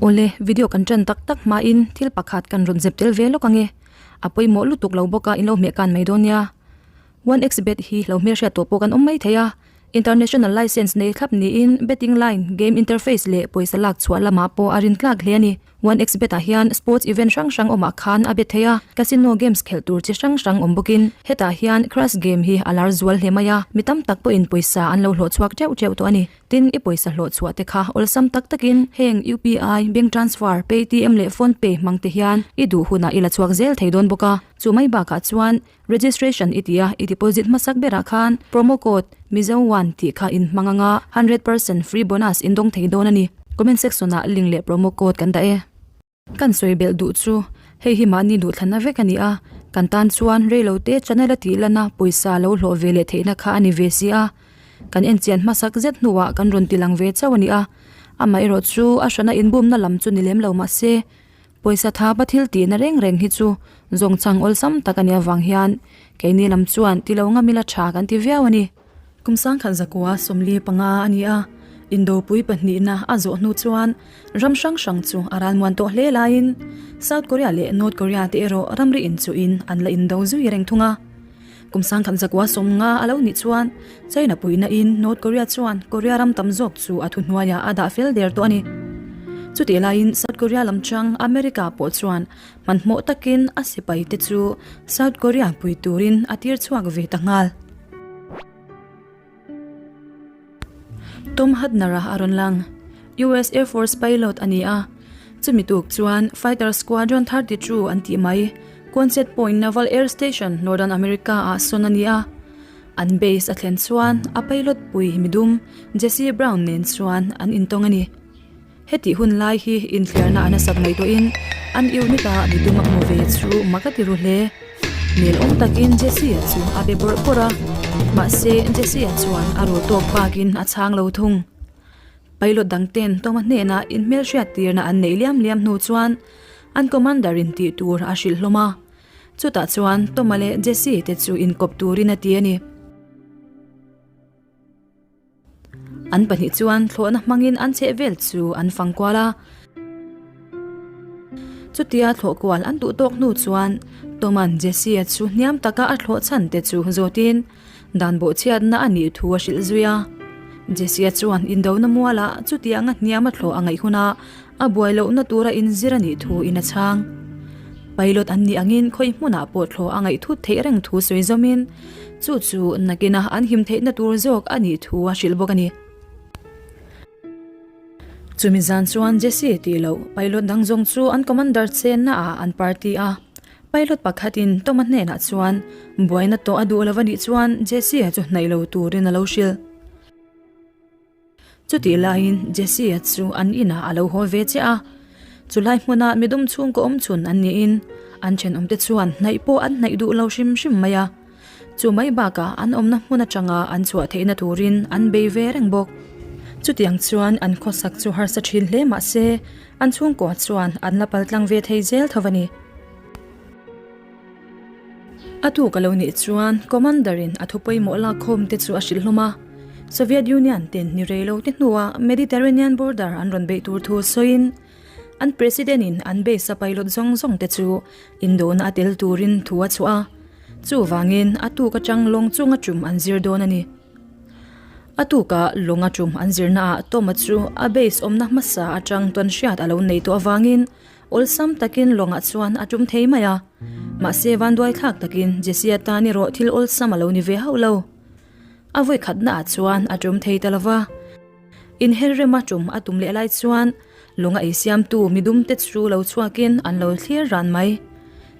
Awle, video kan ṭan tak tak hmain thil pakhat kan rawn zep tel ve lawk ange. A pawimawh lutuk lo bawk a in lo hmeh kan mai dawn nia. 1xBet hi lo hmelhriat tawh pawh kan awm mai thei a. International license nei thlap niin betting line, game interface leh pawisa lak chhuah lamah pawh a rin tlak hle a ni. 1xBet ah hian sports event hrang hrang awmah khan a bet thei a, casino games khelh tur chi hrang hrang awm bawkin hetah hian crash game hi a lar zual hle mai a, mi tam tak pawhin pawisa an lo hlawh chhuak teuh teuh tawh a ni. Tin, i pawisa hlawh chhuah te kha awlsam tak takin heng UPI, bank transfer, Paytm leh PhonePe hmang te hian i duh hunah i la chhuak zel thei dawn bawk a. Chu mai bakah chuan Registration i ti a, i deposit hmasak berah khan promo code Mizo1 tih kha in hmang anga 100% free bonus in dawng thei dawn a ni. Comment section ah link leh promo code kan dah e. Kan sawi belh duh chu hei hi mahni duhthlanna vek a ni a, kan tan chuan reilote channel a tih lana pawisa lo hlawh ve leh theihna kha a ni ve si a, kan enchian hmasak zet hnuah kan rawn ti lang ve chauh a ni a, amaherawh chu a hrana inbumna lam chu ni lem lo mahse Pawisa thapa thil tihna reng reng hi chu zawngchhang awlsam tak a nih avang hian keini lam chuan ti lo ngam ila tha kan ti viau a ni. Kum sangkhat zakua 45 a ni a, Indopui pahnihna a zawh hnu chuan ram hrang hrang chu a ralmuan tawh hle laiin South Korea leh North Korea te erawh ramri inchuhin an la indo zui reng thung a. Kum sangkhat zakua 50 a lo nih chuan China puihna in North Korea chuan Korea ram tam zawk chu a thuhnuaiah a dah fel der tawh a ni. Chutih laiin South Korea lam chang America pawh chuan hmanhmawh takin a sipai te chu South Korea pui turin a tir chhuak ve ta nghal. Tom Hudner-a a rawn lang. US Air Force pilot a ni a, chumi tuk chuan Fighter Squadron 32 an tih mai Quonset Point Naval Air Station, Northern America-ah sawn a ni a. An base a thlen chuan a pilot pui midum Jesse Brown nen chuan an intawng a ni. Hetih hun lai hi inthliarna a nasat mai tawhin an unit-a midum a hmu ve chu mak a ti ru hle. Hmel awm takin Jesse-a chu a be bawrh bawrh a, mahse Jesse-a chuan a rul tawk bakin a chhang lo thung. Pilot dang ten Toma hnenah inhmelhriat tirna an neih liam liam hnu chuan an commander-in tih tur a hrilh hlawm a. Chutah chuan Toma leh Jesse te chu inkawp turin a ti a ni. An pahnih chuan thlawhna hmangin an chheh vel chu an fang kual a. Chutia thlawh kual an duh tawk hnu chuan Toma'n Jesse-a chu hniam taka a thlawh chhan te chu zawtin dan bawhchhiatna a nih thu a hrilh zui a. Jesse-a chuan indona mualah chutianga hniam a thlawh a ngaih huna a buai lohna tura inzir a nih thu in a chhang. Pilot an nih angin khawi hmunah pawh thlawh a ngaih thut theih reng thu sawi zawmin chu chu nakina an him theihna tur zawk a nih thu a hrilh bawk a ni. Chumi zan chuan Jesse tih loh pilot dang zawng chu an commander chenna ah an party a. Pilot pakhatin Toma hnenah chuan buaina tawh a duh lo a nih chuan Jesse-a chu hnaih lo turin a lo hrilh. Chutih laiin Jesse-a chu an inah a lo haw ve chiah a, chulai hmuna midum chhungkaw awm chhun an niin an thenawmte chuan hnaih pawh an hnaih duh lo hrim hrim mai a. Chu mai bakah an awmna hmun atanga an chhuah theihna turin an bei ve reng bawk. Chutiang chuan an khawsak chu harsa thin hle mah se an chhungkua chuan an la paltlang ve thei zel tho a ni. A tuk a lo nih chuan Commander in a thu pawimawh lak khawm te chu a hrilh hlawm a. Soviet Union ten ni rei lo te hnuah Mediterranean border an rawn beih tur thu sawiin an President in an base a pilot zawng zawng te chu indona a tel turin thu a chhuah a. Chuvangin a tuk atang lawng chunga tum an zir dawn a ni. A tuka lawnga tum an zirnaah Toma chu a base awmna hmasa atang tawn hriat a lo nei tawh avangin Awlsam takin lawngah chuan a tum thei mai a, mahse vanduai thlak takin Jesse-a tan erawh thil awlsam a lo ni ve hauh lo. A vawi khatnaah chuan a tum thei ta lo va. Inher rema tum a tum leh lai chuan lawng a eisiamtu midumte chu lo chhuakin an lo thlir ran mai.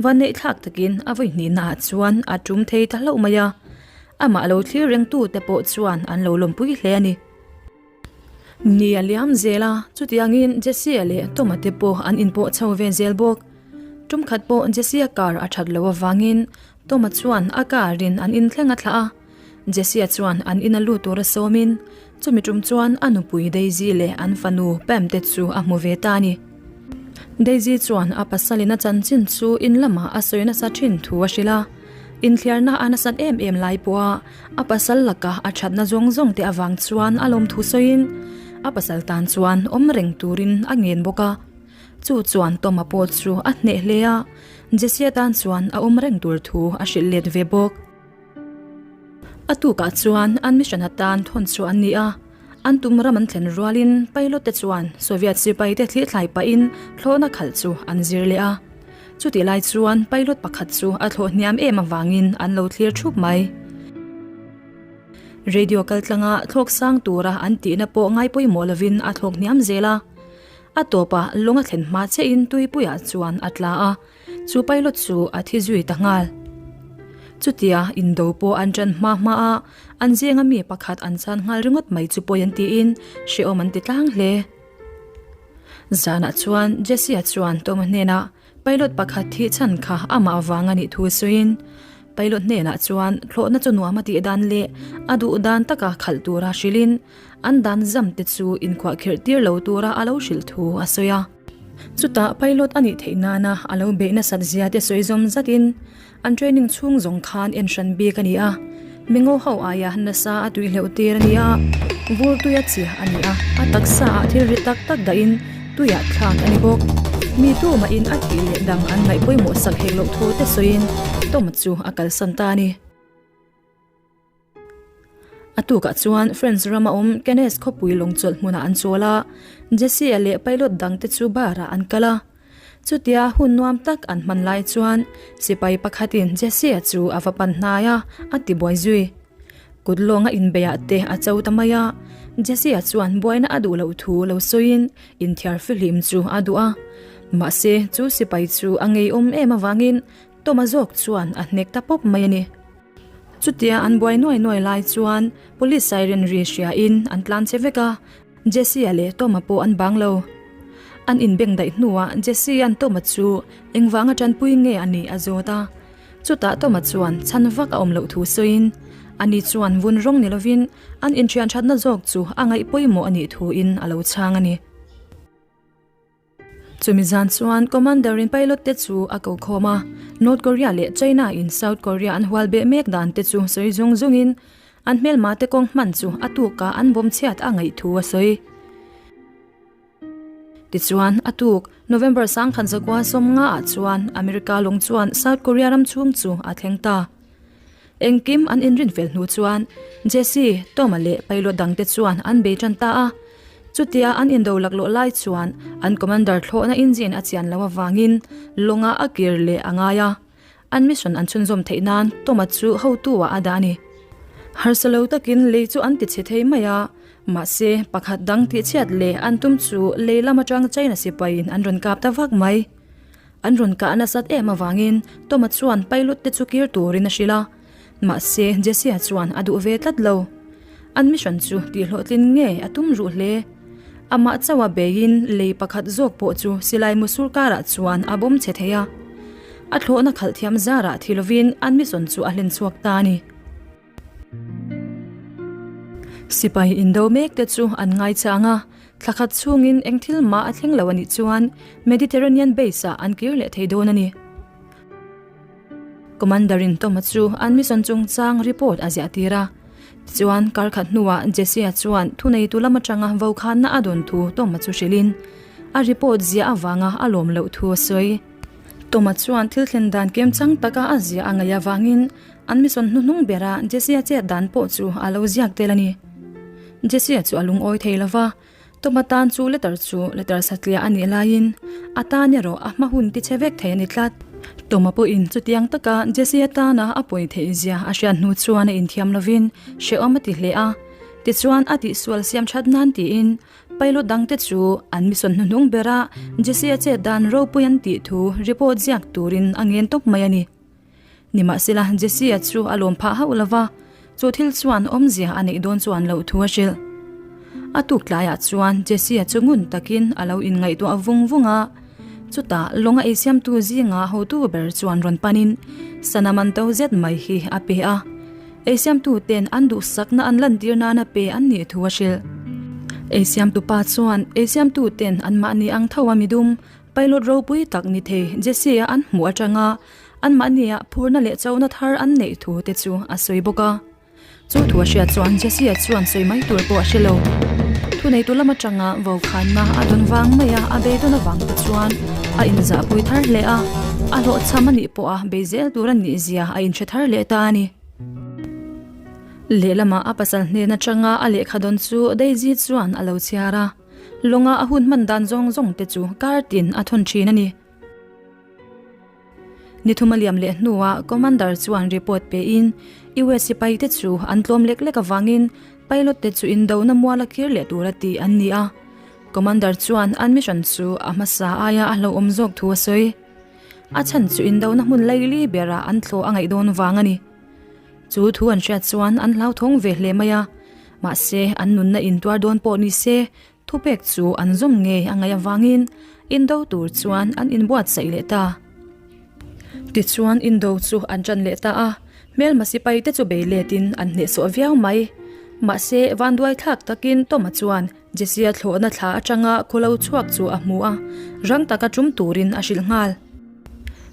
Vanneih thlak takin a vawi hnihnaah chuan a tum thei ta hlauh mai a, amah lo thlir rengtute pawh chuan an lo lawmpui hle a ni. Ni a liam zel a, chutiangin Jesse-a leh Toma te pawh an inpawh chho ve zel bawk. Tum khat pawh Jesse-a car a that loh avangin Toma chuan a car in an inthleng a thlah a. Jesse-a chuan an ina lut tur a sawmin chumi tum chuan a nupui Daisy leh an fanu Pam te chu a hmu ve ta a ni. Daisy chuan a pasalin a chanchin chu in lamah a sawi nasa thin thu a hrilh a. Inthliarna a nasat em em lai pawha a pasal laka a thatna zawng zawng te avang chuan a lawmthu sawiin. A pasal tan chuan awm reng turin a ngen bawk a. Chu chuan Tom-a pawh chu a hneh hle a, Jesse-a tan chuan a awm reng tur thu a hrilh let ve bawk. A tukah chuan an mission atan thawn chu an ni a, an tum ram an thlen rualin pilot te chuan Soviet sipai te thlithlai pahin thlawhna khalh chu an zir leh a. Chutih lai chuan pilot pakhat chu a thlawh hniam em avangin an lo thlir thup mai. Radio kaltlanga thlawk sang tura an tihna pawh ngai pawimawh lovin a thlawk hniam zel a. A tawpah lawng a thlen hma chiahin tuipuiah chuan a tla a. Chu pilot chu a thi zui ta nghal. Chutia indo pawh an ṭan hma hma a, an zinga mi pakhat an chan nghal ringawt mai chu pawi an tiin hrehawm an ti tlang hle. Zanah chuan Jesse-a chuan Tom-a hnenah pilot pakhat thih chhan kha amah vang a nih thu sawiin, pilot hnenah chuan thlawhna chu nuam a tih dan leh a duh dan taka khalh tura hrilhin an dan zam te chu inkhuahkhirh tir lo tura a lo hrilh thu a sawi a. Chutah pilot a nih theih nana a lo beih nasat zia te sawi zawm zatin an training chhung zawng khan en hran bik a ni a, mingo ho aia nasa a tui hleuh tir a ni a, vur tuia chiah a ni a, a taksa ah thil ri tak tak dahin tuiah thlak a ni bawk. Mi tumahin a tih leh dang an ngaih pawimawh sak hek loh thu te sawiin Tom chu a kalsan ta a ni. A tukah chuan France rama awm Cannes khawpui lawng chawlh hmunah an chawl a, Jesse-a leh pilot dangte chu bar-ah an kal a. Chutia hun nuam tak an hman lai chuan sipai pakhatin Jesse-a chu a va pan hnai a, a ti buai zui. Kut lawnga inbeiah te a cho ta mai a, Jesse-a chuan buaina a duh loh thu lo sawiin inthiar fihlim chu a duh a. Mahse, chu sipai chu a ngeiawm em avangin Tom-a zawk chuan a hnek ta pawp mai a ni. Chutia an buai nuai nuai lai chuan police siren ri hria in an tlan che vek a, Jesse-a leh Tom-a pawh an bang lo. An inbeng daih hnuah Jesse-a'n Tom-a chu engvanga tanpui nge a nih a zawt a. Chutah Tom-a chuan chhan vak a awm loh thu sawiin ani chuan vun rawng ni lovin an inthian thatna zawk chu a ngaih pawimawh a nih thuin a lo chhang a ni. Chumi zan chuan Commander in pilot te chu a ko khawm a, North Korea leh China in South Korea an hual beh mek dan te chu sawi zung zung in an hmelma te kawng hman chu a tuk ah an bawm chhiat a ngaih thu a sawi. Tichuan a tuk November sangkhat zakua 50 ah chuan America lawng chuan South Korea ram chhung chu a thleng ta. Engkim an inrin fel hnu chuan Jesse, Tom-a leh pilot dangte chuan an bei tan ta a. Chutia an indo laklawh lai chuan an commander thlawhna engine a chian loh avangin lawngah a kir leh a ngai a. An mission an chhunzawm theih nan Tom-a chu hotu-ah a dah a ni. Harsa lo takin lei chu an tichhe thei mai a, mahse pakhat dang tihchhiat leh an tum chu lei lam atang China sipaiin an rawn kap ta vak mai. An rawn kah nasat em avangin Tom-a chuan pilot te chu kir turin a hrilh a, mahse Jesse-a chuan a duh ve tlat lo. An mission chu tihhlawhtlin nge a tum ruh hle. Amah chauha beiin lei pakhat zawk pawh chu silai musur karah chuan a bawm chhe thei a. A thlawhna khalh thiam zarah thi lovin an mission chu a hlen chhuak ta a ni. Sipai indo mek te chu an ngaichang a, thla khat chhungin eng thil mah a thleng lo a nih chuan Mediterranean base ah an kir leh thei dawn a ni. Commander in Tom-a chu an mission chungchang report a ziah tir a, tichuan kar khat hnuah Jesse-a chuan thuneitu lam atanga vokhanna a dawn thu Tom-a chu hrilhin a report ziah avanga a lawm loh thu a sawi. Tom-a chuan thil thlen dan kem chang taka a ziah a ngaih avangin An mission hnuhnung bera Jesse-a chet dan pawh chu a lo ziak tel a ni. Jesse-a chu a lungawi thei lo va, Tom-a tan chu letter chu letter satliah a nih laiin a tan erawh a hma hun tichhe vek thei a ni tlat. Tom-a pawhin chutiang taka Jesse-a tana a pawi theih zia a hriat hnu chuan a inthiam lovin hrehawm a ti hle a, tichuan a tihsual siam that nan tiin pilot dangte chu an mission hnuhnung bera Jesse-a chet dan ropui an tih thu report ziak turin a ngen tawp mai a ni. Nimahsela, Jesse-a chu a lawm phah hauh lo va, chu thil chuan awmzia a neih dawn chuan loh thu a hrilh. A tuk tlaiah chuan Jesse-a chu ngun takin a lo inngaihtuah vung vung a, chutah lawnga eisiamtu zinga hotu ber chuan rawn panin sana man to zet mai hi a pe a, eisiamtu ten an duhsakna an lantir nana pe an nih thu a hrilh. Eisiamtu pa chuan eisiamtu ten anmahni ang tho a midum pilot ropui tak ni thei Jesse-a an hmuh atanga Anmahniah phurna leh chona thar an neih thu te chu a sawi bawk a. Chu thu a hriat chuan Jesse-a chuan sawi mai tur pawh a hre lo. Thuneitu lam atanga vokhanna a dawn vang mai a, a beidawn avang te chuan a inzahpui thar hle a, a hlawhchham a nih pawha bei zel tur a nih zia a inhre thar leh ta a ni. Lehlamah a pasal hnen atanga a lehkha dawn chu Daisy chuan a lo chhiar a, lawnga a hun hman dan zawng zawng te chu kar tin a thawn thin a ni. Ni thum a liam leh hnuah Commander chuan report pein US sipai te chu an tlawm lek lek avangin pilot te chu indona mual a kir leh tura tih an ni a. Commander chuan an mission chu a hmasa aia a hlauhawm zawk thu a sawi. A chhan chu indona hmun laili berah an thlawh a ngaih dawn vang a ni. Chu thu an hriat chuan an hlauthawng ve hle mai a, mahse an nunna intuar dawn pawh ni se Thupek chu an zawm ngei a ngaih avangin Indo tur chuan an inbuatsaih leh ta. Tichuan Indo chu an ṭan leh ta a, hmelma sipai te chu bei letin an hnehsawh viau mai. Mahse, vanduai thlak takin Toma chuan Jessie-a thlawhna thla atanga khulo chhuak chu a hmu a, rang taka ṭum turin a hrilh nghal.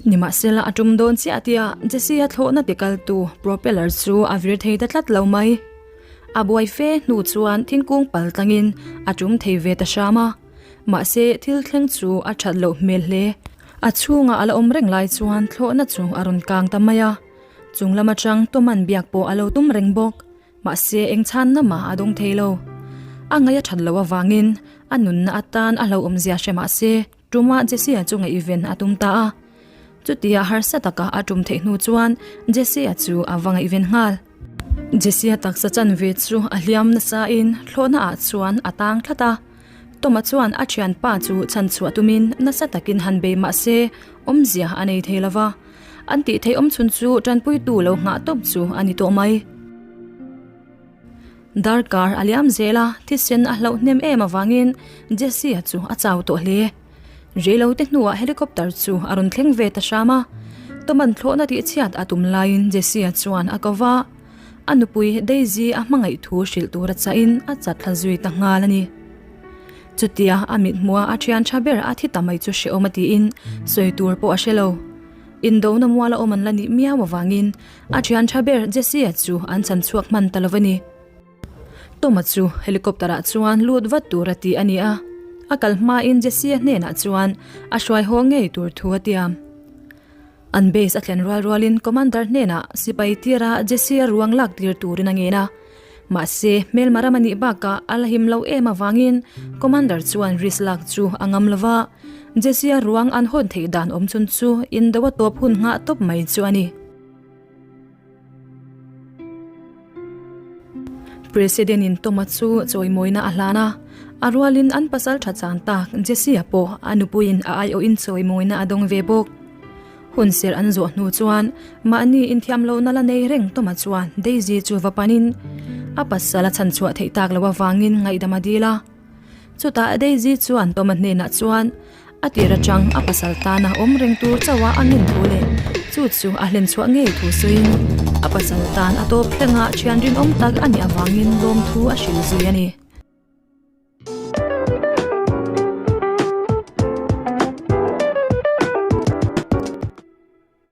Nimahsela a ṭum dawn chiah tia Jessie-a thlawhna tikaltu propeller chu a vir thei ta tlat lo mai. A buai fe hnu chuan thingkung pal tlangin a tum thei ve ta hram a, mahse thil thleng chu a that loh hmel hle. A chhungah a la awm reng lai chuan thlawhna chu a rawn kang ta mai a, chung lam atang Toman biak pawh a lo tum reng bawk, mahse eng chhanna mah a dawng thei lo. A ngaih a that loh avangin a nunna atan a hlauhawmzia hre mahse Tumah Jesse-a chu ngaihven a tum ta a. Chutia harsa taka a tum theih hnu chuan Jesse-a chu a va ngaihven nghal. Jesse-a taksa chanve chu a hliam nasain thlawhna ah chuan a tang tlat a. Toma chuan a thianpa chu chhanchhuah tumin nasa takin han bei mah se awmzia a nei thei lova. An tih theih awmchhun chu tanpuitu lo nghah tawp chu a ni tawh mai. Darkar a liam zel a, thisen a hlauh hnem em avangin Jesse-a chu a chau tawh hle. Reilote hnuah helicopter chu a rawn thleng ve ta hram a, Toman thlawhna tihchhiat a tum laiin Jesse-a chuan a ko va, a nupui Daisy a hmangaih thu hrilh tura chahin a chat thla zui ta nghal a ni. Chutia a mithmuha a thian tha ber a thi ta mai chu hrehawm a tiin sawi tur pawh a hre lo. Indona muala awm an la nih miau avangin A thian tha ber Jesse-a chu an chan chhuak hman ta lo a ni. Toma chu helicopter-ah chuan lut vat tur a ti a ni a, a kal hmain Jesse-a hnenah chuan a hruai haw ngei tur thu a tiam. An base a thlen rual rualin Commander hnenah sipai tira Jesse-a ruang lak tir turin a ngen a. Mahse, hmelma ram a nih bakah a la him lo em avangin Commander chuan risk lak chu a ngam lo va, Jesse-a ruang an hawn theih dan awm chhun chu indo a tawp hun nghah tawp mai chu a ni. President in Toma chu chawimawina a hlan a, a rualin an pasal tha chang tak Jesse-a pawh a nupuiin a aiawhin chawimawina a dawng ve bawk. Hun serh an zawh hnu chuan mahni inthiam lohna la nei reng Toma chuan Daisy chu va panin a pasal a chhanchhuah theih tak loh avangin ngaihdam a dil a. Chutah Daisy chuan Toma hnenah chuan a tir atang a pasal tana awm reng tur chauha a ngin thu leh chu chu a hlenchhuah ngei thu sawiin a pasal tan a tawp thlengah thian rinawm tak a nih avangin lawmthu a hrilh zui a ni.